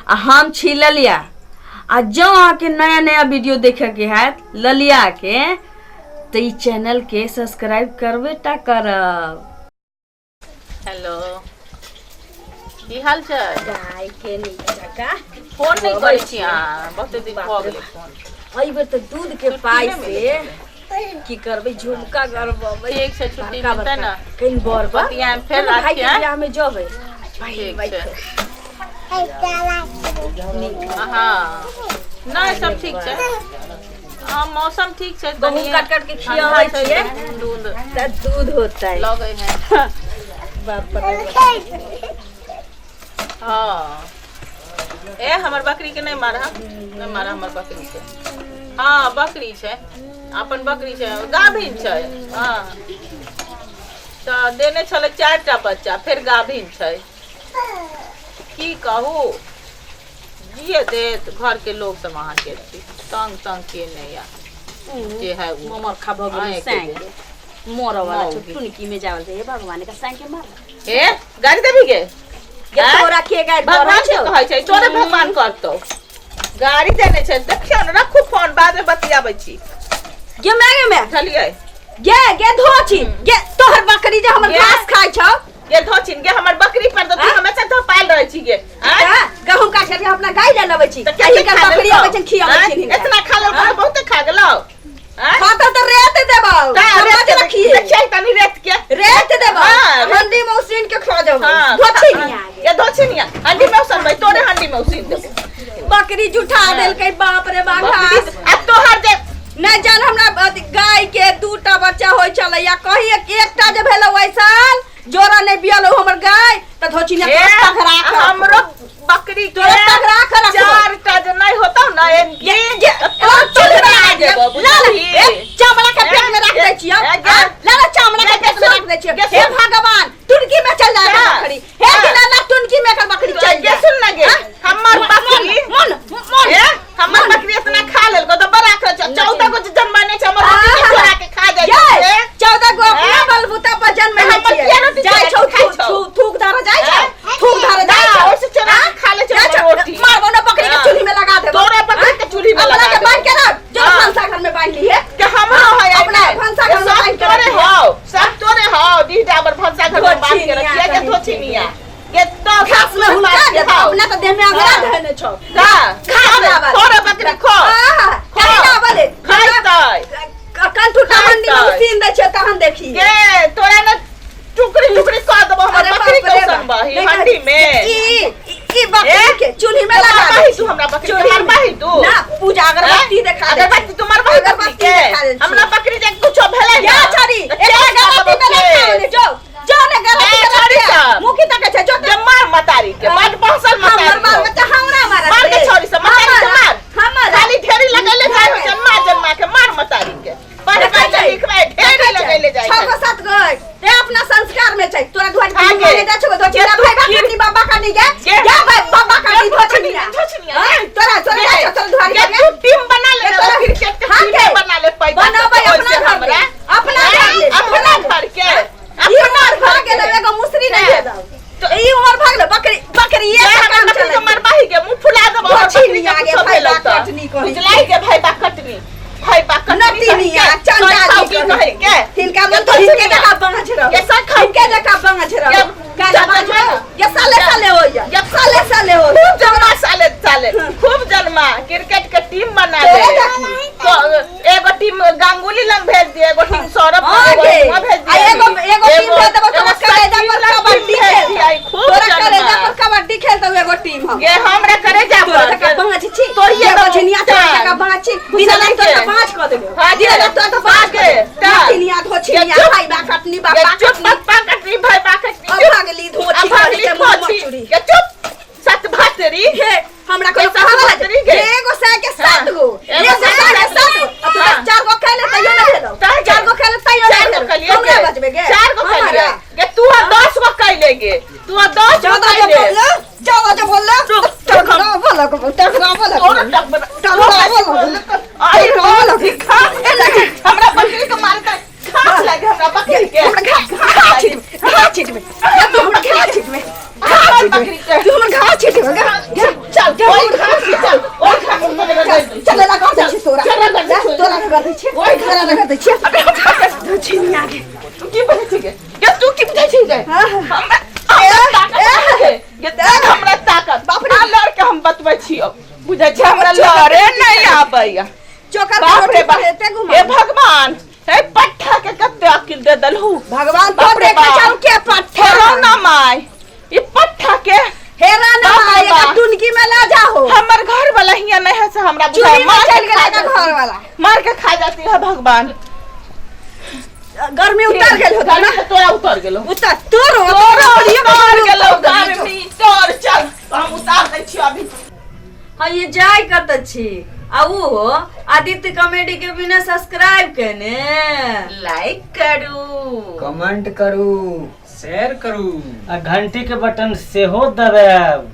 आ हम छी ललिया। आ जँ अहाँके नया नया वीडियो देखैके हैत ललियाके तऽ ई चैनलके सब्सक्राइब करबे टा करब। हेलो, की हाल छै? गाय के नीक जकाँ फोन नहि करै छी अहाँ, बहुते दिन भऽ गेलै फोन। एहि बेर तऽ दूध के छुट्टी पाइ नहि से मिलै की करबै, झुमका गड़बेबै। ठीक छै, छुट्टी बड़का मिलतै बड़का। ने कनि बर बा बतियाएब फेर भाई रातिके, के आँय? बियाह में जेबै। ठीक छै। हँ, नहि, सब ठीक छै। हँ, मौसम ठीक छै। गहूम तनिये काट काट के ठंडा खियाबै छै, छियै। तनी बूंद उंद तऽ दूध होतै। लगै है। बाप रे बाप। हँ, ए हमर बकरी के नहि मारह, नहि मारह हमर बकरी के। हँ, बकरी छै, अपन बकरी छै, गाभिन छै। हँ, तऽ देने छलै 4टा बच्चा, फेर गाभिन छै। की कहू, जिए देत घरके लोक सब अहाँके तंग तंग केने या जे है उ। ममर खा भऽ गेलै। अहेंके साँय जे। के मरऽ वाला छौ। मौगी। टुनकी में जावल हे भगवान के साँय के मार। ए, गाड़ी देबी गे? के आँय? तोरा के गारि भगवान पड़ै के छौ? कहै छै, तोरे भगवान करतौ। गाड़ी देने छै। देखियौ ने, रखू फोन, बाद में बतियाबै छी। गे माय, गे माय। बुझलियै? गे गे धोची गे, तोहर बकरी जे हमर गे। घास खाइ छौ। गे धोचिन गे, हमर बकरी पर तऽ तू आँय? हमेशा धपायल रहै छी गे, आँय? हाँ, गहूम काट के अपना गाय ले लबै छी। तऽ आ कते हिनकर खा बकरी लेलकौ? अबै छनि, खियाबै आँय? छिन हिनका। इतना खा लेलकौ? हाँ? बहुते खा गेलौ, आँय? खाता तऽ रेत देबौ। ता, समझ रेत के रखिए। देखियै तनी रेत के। रेत देबौ। हाँ, रेत। हंडी में उसीन के खा देबौ। हाँ, धोछी नहीं आगे। ये धोछी नहीं हंडी में उसनबै, तोरे हंडी में उसीन देबौ। बकरी जुठा देलकै, बाप रे बाप। बकरी घास आ तोहर जे नहि जान। हमरा अथी गाय के दूटा बच्चा होइ छलै या कही एकटा जे भेलै ओहि साल जोड़ा नहि बियल हमर गाय तऽ धोची ने। ए, तगड़ा कर। हमरो बकरी के तोरा तगड़ा कर रखबो। 4टा जे नहीं होतौ ना एनकी, जे तोर चुल्हा जेबो, ला ला, बुझलही? ए, चमड़ा के पेट में रख दै छियै। ए, गे। हाँ? ला ला, चमड़ा के गे, पेट में रख दै छियै। गे, हे सुन। भगवान, टुनकी में चल जाए हाँ। बकरी। हे हाँ। दिनानाथ, टुनकी में एकर बकरी चल गे जाए। सुन ना गे, हाँ? हमर मन बकरी मन मन। ए, हमर मन। बकरी इतना खा लेलको तऽ बड़ा खा 14 गो जे जन्माने छै, हमर रोटी के चोरा के खा जाइ छै। 14 गो अपना हैं? बलबूता पर जन्म हमर किया रोटी जाइ चोरा छौ। के खाइ छौ? थूक थूक धर जाइ छौ, हैं? थूक धर जाइ ना, छौ। ओइसे चोरा के खा लै छै जाइ हमर छौ। रोटी। मारबो ना बकरी के, हाँ। चूल्ही में लगा देबो। तोरा बकरी के चूल्ही में अपना लगा के बांध के देबो। रख जो। हाँ। भनसा घर में बांध ली है। के हमरो है अपना एने। भनसा घर में सब बांध के तोरे रखी है। हौ, सब तोरे हौ। डीह डाबर भनसा घर में बांध के धोछिनिया रखिए के कहीं धोछिनिया के तो घास में हुलका दे। अपना तो देह में अंगरा हाँ। धने छौ। का घास में आवाज। तोरे बकरी खो। आहा, खो। कहीं ना बोले। खाइतै। कंठू हंडी में खाइतै। उसीन दै छै तहन देखी। के तोरा ने टुकड़ी टुकड़ी कऽ देबो। हमर अरे बकरी बाप रे के बाप। उसनबही नहीं हंडी में? ई ई बकरी ए? के चूल्ही में लगा मारबही दे। तू हमरा बकरी के? चूल्ही में। मारबही तू? ना पूजा अगरबत्ती देखा दे। अगरबत्ती तू मारबही बकरी अगरबत्ती के? देखा दे। हमरा बकरी जे कुछो भेलै या ना छड़ी तऽ एकरा केस कऽ गलती देबो में रखा केस। होने जो जो ने गलती ए, के छड़ी रखिए। सब। मुखी तक छै जो। जे मार मतारी के, बड बहसल हमर मतारी बाल हो। बच्चा हमरा मारत। मार के छड़ी से, मतारी के मार। हमर खाली ढेरी लगैले जाइ हो, जन्मा जन्मा के। मार मतारी के, पढ़बै देखै जे छै। लिखबै ढेरी लगैले जाइ छह छै। गो सात गो ते अपना संस्कार में छै। तोरा दुआर आगे। माने जाइ छौ धोची जे ना तू भाई खीर- बाबा बाबा का नहीं गे। जे- गे भाई बाबा का जे नहीं धोची ना। धोछनिया, हाँ? गे। तोरा तोरा जाइ छौ तोरा दुआर गे तू टीम बना ले गे ना, तोरा- क्रिकेट के हाँ टीम गे। बना ले पैदा बनाबै करके अपना ओइसे घर हमरा ले। अपना घर ले। अपना घर के, ई अपना उमर घर भऽ गेल के। एगो मुसरी नहीं हैं। भेजल। ई उमर भऽ गेल बकरी बकरी जे ये हमरा काम बकरी के चलै। मरबाही के मुंह फुला देबो। हमर धोछी बकरी नहीं के आगे कुछो भाई भेलौ बा तऽ। कटनी कही। बुझलाई गे भाई बा कटनी, भाई बा कटनी नतिनिया कहि के, चंडाली सही कहि के। हिनका मन ये तो हिनके धोछिनिया। जकाँ बाँझ रहो। ये सब खाउ। हिनके जकाँ बाँझ रहो। ये काल्हि चल बाँझ जन्मा। रहो। ये साले साले होइया, ये साले साले होइया। खूब जन्मा साले साले, खूब जन्मा। क्रिकेट के टीम बना तोरे दे। देखी। तो एगो टीम गांगुली लंग भेज दिए, एगो टीम सौरभ हाँ लंग गे। वहाँ भेज आ दिए। एगो एगो टीम भेज देबो तोरा एगो कलेजा सचिन पर लंग कबड्डी टीम भेज खेलतौ। दिए, खूब तोरा जन्मा। कलेजा पर कबड्डी खेलतौ एगो टीम हम। ये हमरा करे जा तोरा पर जकाँ बाँझ छी। तोरिये ये देबो बझनिया तोरा टांग। जकाँ बाँझ छी। घुसली दिनानाथ के। तोरा बाँझ कऽ देबो। हाँ गे। दिनानाथ तोरा तऽ बाँझ हाँ कऽ गे। देबो। टांग। नतिनिया धोछिनिया ये चुप। भाई बा कटनी ये बाबा चुप कटनी। पप्पा कटनी भाई बा कटनी चुप। अभागली धोछी अभागली करी के मुँह धोछी। मचुरी। ये चुप सत भातरी। हे हमरा कोनो ये कहावत सात है भातरी गे। एगो सै के सात गो, एगो एगो सै सै के के सात गो। आ तू हाँ। चार गो खेले तैयो ना भेलौ। ताहे गे। चार गो खेले तैयो ना चार गो भेलौ। कलिए हमरा गे। बचबे गे। चार गो हमरा। कलिए गे। तू आ 10 गो कैले गे, तू आ 10 गो ज्यादा जे कैले। बोललो, ज्यादा जे बोललो, रुक, टकरा बोलक, टकरा बोलक, तोरा टक बना टकरा बोलक। आई रोल खास हमरा बकरी के मारते खास लागे हमरा बकरी के। हमरा घास घास छीटबे, घास छीटबे। या तू हमरा घास छीटबे, घास छीटबे। बकरी के। तू हमर घास छीटबे। चल ओहि खांसी चल, ओहि खांसी तोरा रगड़ दै। चल रगड़ दै छी तोरा। चल रगड़ दै छी। तोरा रगड़ दै छी, तोरा रगड़ दै छी। अबे हम छिनिया के। तू की बुझै छी गे? गे तू की बुझै छी गे? हाँ। हमरा हमरा ताकत है गे। गे देख हमरा ताकत। बाप रे। आ लड़के हम बतबै छियौ। बुझै छी हमरा लड़े नहि आबैया। चोकर बाप रे बाप। एते घुमा। हे भगवान, हे पट्ठा के कते अकिल दे देलहु। भगवान तो बाप रे देखे बाप। जाऊ के पट्ठा। हेरो ना माय, ई पट्ठा के हेरा ना बाप रे माय, एकर बाप। टुनकी में ला जाहो। हमर घर वाला हिया नहीं है से हमरा बुझाय चूड़ी में मार के चल गेल खा एकर जाती। घर वाला। मार के खा जाती है भगवान। गर्मी उतर गेल होता ना। गर्मी तऽ तोरा उतर गेलो। उतर तोरो। तोरा उतर गेलो गर्मी। गर्मी तोर। चल हम उतार दै छियो अभी। हाँ, ये जाय कत छी आ ऊ आदित्य कॉमेडी के बिना सब्सक्राइब केने लाइक करू, कमेंट करू, शेयर करू आ घंटी के बटन सेहो दबायब।